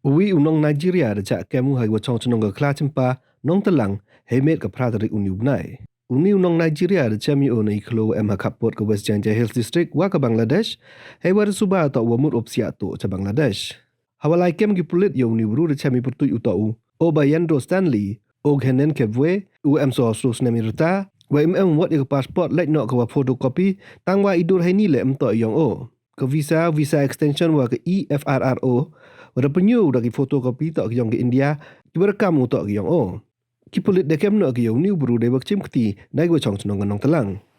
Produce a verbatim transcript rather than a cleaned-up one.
Uwi u nong Nigeria da chah kem u ha iwa chong chnong ka Khlachimpa, Nongtlang, heimet ka phra tarik uni u bnai. Uni u nong Nigeria da chem ya o na i khloo wa em ha khappud ka West Jaintia Hills District wa ka Bangladesh, heiwa da suba toh u wa mut u psiah toh cha Bangladesh. Hawa lai kem ki pulit ya uni u bru da chem i pyrtuit u toh u Obayendro Stanley, Oghenen Kebwe, u em soo snem i rta, wa im em wot ya ka passport lait noh ka wa photocopy, tangwa i dur heini leh ym toh yong o. Ka visa, visa extension wa ka E F R R O, wa da pynyoo u da ki photocopy toh ki yong ka India, ki wa da kam u toh ki yong o. Ki pulit da kem noh ki ya uni u bru deiwa chim kti na iwa chong chnong ka Nongtlang.